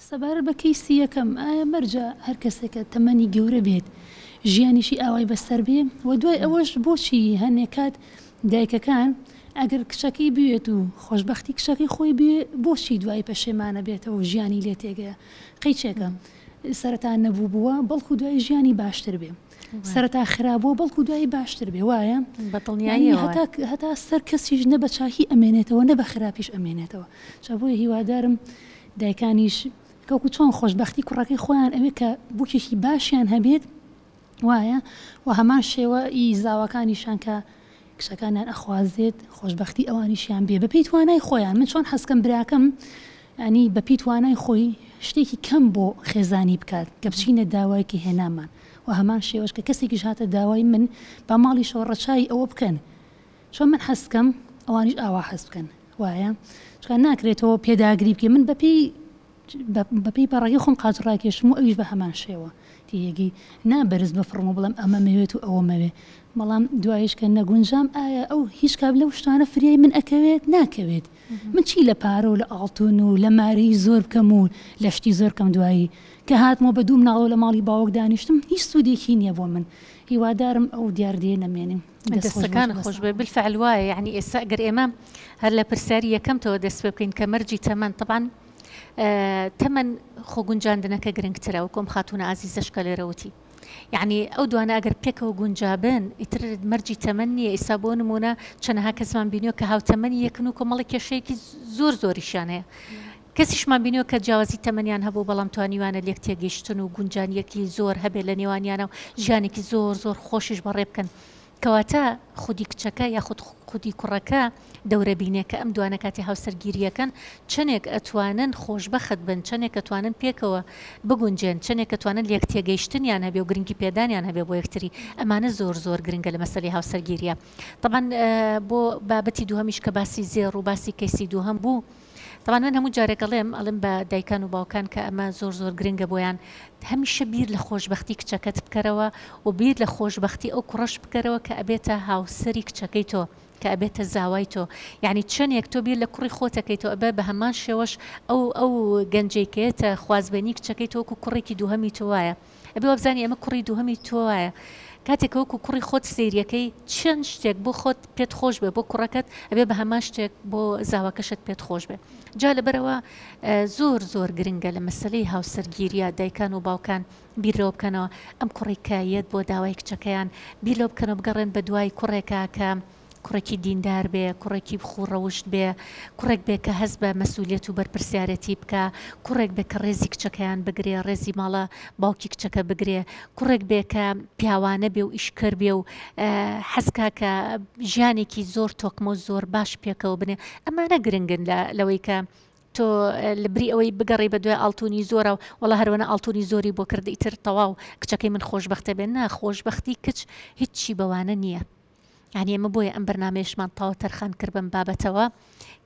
سەبارەت بە کەیسی یەکەم، ئایا مەرجە هەر کەسێک کە تەمەنی گەورە بێت ژیانیشی ئاوای بەسەر بێ؟ وە دوای ئەوەش بۆچی هەنێ کات دایکەکان ئەگەر کچەکەی بوێت و خۆشبەختی کچەکەی خۆی بوێ بۆچی دوایی پەشێمانە بێتەوە و ژیانی لێ تێگەیە قەیچێکە سەرەتا نەبوو بووە بەڵکو دوایی ژیانی باشتر بێ سەرەتا خراپ بووە بەڵکو دوایی باشتر بێ وایە بە دڵنیاییەوە هەتا هەتا سەر کەسیش نە بە چاکی ئەمێنێتەوە نە بە خراپیش ئەمێنێتەوە جا بۆیە هیوادارم دایکانیش وەکو چۆن خۆشبەختی کوڕەکەی خۆیان ئەوێ کە بوکێکی باشیان هەبێت وایە و هەمان شێوە ئی زاواکانیشان کە کچەکانیان ئەخوازێت خۆشبەختی ئەوانیشیان بێ بەپێی توانای خۆیان من چۆن حەزکەم براکەم ینی بەپێی توانای خۆی شتێکی کەم بۆ خێزانی بکات کە بچینە داوای کە هێنامان و هەمان شێوەش کە کەسێکیش هاتە داوای من با ماڵیشەوە ڕەچای ئەوە بکەن چۆن من حەز بکەم ئەوانیش ئاوا حەز بکەن وایە چونکە ناکرێت تۆ پێداگری بکەی من بەپێی بەپێی پەڕەکەی خۆم قاچ ڕاکێشم و ئەویش بە هەمان شێوە تێیەگەی نا بەرز بفڕم و بڵێم ئەمە مەوێت و ئەوە مەوێ بەڵام دوایش کە نەگونجام ئایا ئەو هیچ کام لەو شتانە فریای من ئەکەوێت ناکەوێت من چی لە پارە و لە ئاڵتون و لە مارەی زۆر بکەم و لە شتی زۆر بکەم دوایی کە هاتمەوە بە دوو مناڵەوە لە ماڵی باوک دانیشتم هیچ سوودێکی نییە بۆ من هیوادارم ئەو دیاردەیە نەمێنێ. دەستەکانت خۆش بێ بالفعل وایە یعنی ئێستا ئەگەر ئێمە هەر لە پرسیاری یەکەمتەوە دەست پێ بکەین کە مەرجی تەمەن طبعا تەمەن خۆگونجاندنەکە گرنگترە وەکو ئەم خاتوونە ئازیزەش کە لێرە وتی یعنی ئەو دوانە ئەگەر پێکەوە گونجابن ئیتر مەرجی تەمەن نییە ئیسا بۆ نمونە چەنەها کەسمان بینیوە کە هاوتەمەنی یەکن و کۆمەڵی کێشەیەکی زۆر زۆریشیان هەیە کەسیشمان بینیوە کە جیاوازی تەمەنیان هەبوو بەڵام توانیویانە لێک تێگەیشتن و گونجانیەکی زۆر هەبێت لە نێوانیانا و ژیانێکی زۆر زۆر خۆشیش بەڕێ بکەن کەواتە خودی کچەکە یاخود خودی کوڕەکە دەورە بینێ کە ئەم دوانە کاتی هاوسەرگیریەکەن چەنێک ئەتوانن خۆشبەخت بن چەنێک ئەتوانن پێکەوە بگونجێن چەنێک ئەتوانن لێک تێگەیشتنیان هەبێ و گرنگی پێدانیان هەبێ بۆ یەکتری ئەمانە زۆر زۆر گرنگە لە مەسەلەی هاوسەرگیریە تەبعەن بۆ بابەتی دووهەمیش کە باسی زێڕ و باسی کەیسی دووهەم بوو تەبعەن من هەموو جارێک ئەڵێم ئەڵێم بە دایکان و باوکان کە ئەمە زۆر زۆر گرنگە بۆیان هەمیشە بیر لە خۆشبەختی کچەکەت بکەرەوە و بیر لە خۆشبەختی ئەو کوڕەش بکەرەوە کە ئەبێتە هاوسەری کچەکەی تۆ کە ئەبێتە زاوای تۆ یعنی چەندێک تۆ بیر لە کوڕی خۆتەکەی تۆ ئەبێ بە هەمان شێوەش ئەو ئەو گەنجەی کە خوازبێنی کچەکەی تۆ وەکو کوڕێکی دووهەمی تۆ وایە ئەبێ وابزانی ئەمە کوڕی دووهەمی تۆ وایە کاتێک کە وەکو کوڕی خۆت سەیریەکەی چەند شتێک بۆ خۆت پێت خۆش بێ بۆ کوڕەکەت ئەبێ بە هەمان شتێک بۆ زاواکەشت پێت خۆش بێ جا لەبەرەوە زۆر زۆر گرنگە لە مەسەلەی هاوسەرگیریە دایکان و باوکان بیر لەوە بکەنەوە ئەم کوڕی کە یەت بۆ داوای کچەکەیان بیر لەوە بکەنەوە بگەڕێن بە دوای کوڕێکا کە کوڕێکی دیندار بێ، کوڕێکی خوو ڕەوشت بێ، کوڕێک بێ کە هەست بە مەسولیەت و بەرپرسیارێتی بکا، کوڕێک بێ کە ڕێزی کچەکەیان بگرێ، ڕێزی ماڵە باوکی کچەکە بگرێ، کوڕێک بێ کە پیاوانە بێ و ئیشکەر بێ و حەز کا کە ژیانێکی زۆر تۆکمە و زۆر باش پێکەوە بنێ، ئەمانە گرنگن لە لەوەی کە تۆ لەبری ئەوەی بگەڕێی بەدوای ئاڵتونی زۆرا و وەڵا هەروەنە ئاڵتونی زۆری بۆ کرد ئیتر تەواو کچەکەی من خۆشبەختە بێ، نا خۆشبەختی کچ هیچی بەوانە نییە. یانی ئێمە بۆیە ئەم بەرنامەیەشمان تەواو تەرخان کرد بەم بابەتەوە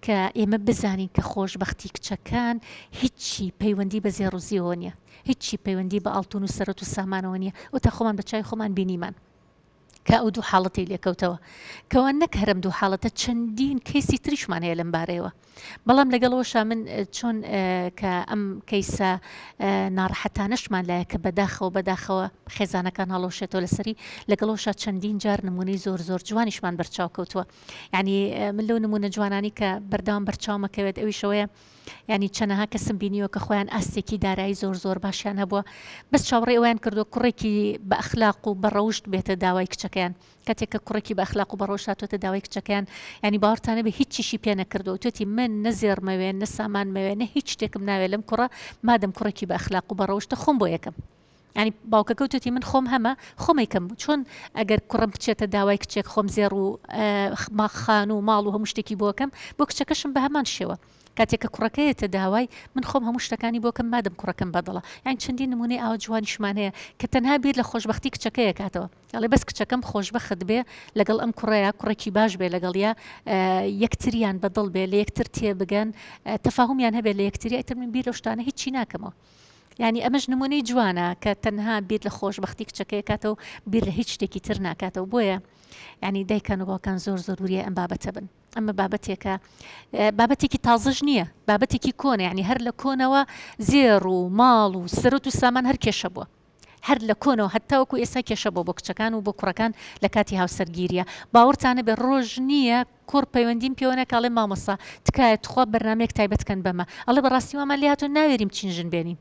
کە ئێمە بزانین کە خۆشبەختی کچەکان هیچی پەیوەندی بە زێڕ و زیوەوە نییە هیچی پەیوەندی بە ئاڵتون و سەرەت و سامانەوە نییە و تا خۆمان بە چای خۆمان بینیمان کە ئەو دوو حاڵەتی لێکەوتەوە کەوا نەک هەرم دوو حاڵەتە چەندین کەیسی تریشمان هەیە لەم بارەیەوە بەڵام لەگەڵ ئەوەشا من چۆن کە ئەم کەیسە ناڕەحەتانەشمان لایە کە بەداخەوە بەداخەوە خێزانەکان هەڵۆشێتەوە لەسەری لەگەڵەوەشا چەندین جار نمونەی زۆر زۆر جوانیشمان بەرچاو کەوتووە یعنی من لەو نمونە جوانانی کە بەردەوام بەرچاومەکەوێت ئەویشەوەیە یعنی چەنەها کەسم بینیوە کە خۆیان ئاستێکی دارایی زۆر زۆر باشیان هەبووە بەس چاوەڕێی ئەویان کردووە کوڕێکی بە ئەخلاق و بە ڕەوشت بێتە داوای کچەکەیان کاتێک کە کوڕێکی بە ئەخلاق و بە ڕەوشت هاتووەتە داوای کچەکەیان یانی باوەڕتان نەبێ هیچیشی پێ نەکردووە وتوێتی من نە زێڕمەوێ نە سامانمەوێ نە هیچ شتێکم ناوێ لەم کوڕە مادەم کوڕێکی بە ئەخلاق و بە ڕەوشتە خۆم بۆ یەکەم یانی باوکەکە وتوێتی من خۆم هەمە خۆم ئەیکەم چۆن ئەگەر کوڕم بچێتە داوای کچێک خۆم زێڕ و خان و ماڵ و هەموو شتێکی بۆ ئەکەم بۆ کچەکەشم بە هەمان شێوە کاتێک کە کوڕەکە یەتە داوای من خۆم هەموو شتەکانی بۆ کەم مادەم کوڕەکەم بەدڵە یان چەندین نمونەی ئاوا جوانیشمان هەیە کە تەنها بیر لە خۆشبەختی کچەکەیە کاتەوە ئەڵێ بەس کچەکەم خۆشبەخت بێ لەگەڵ ئەم کوڕەیە کوڕێکی باش بێ لەگەڵیا یەکتریان بەدڵ بێ لە یەکتر تێبگەن تەفاهمیان هەبێت لە یەکتری ئیتر من بیر لەو شتانە هیچی ناکەمەوە. یانی ئەمەش نمونەی جوانە کە تەنها بیر لە خۆشبەختی کچەکەی کاتەوە بیر لە هیچ شتێکی تر ناکاتەوە بۆیە یعنی دایکان و باوکان زۆر زۆر وریای ئەم بابەتە بن ئەمە بابەتێکە بابەتێکی تازەش نییە بابەتێکی کۆنە یعنی هەر لە کۆنەوە زێڕ و ماڵ و سەرۆت و سامان هەر کێشە بووە هەر لە کۆنەوە هەتاوەکو ئێستا کێشە بۆ بۆ کچەکان و بۆ کوڕەکان لە کاتی هاوسەرگیریە باوەڕتانە بێ ڕۆژ نییە کوڕ پەیوەندیم پێوە نەکا ئەڵێ مامۆستا تکایە تخوا بەرنامەیەک تایبەت کەن بەمە ئەڵێ بەڕاستی وامان لێهاتوە ناوێرین بچین ژن بێنین.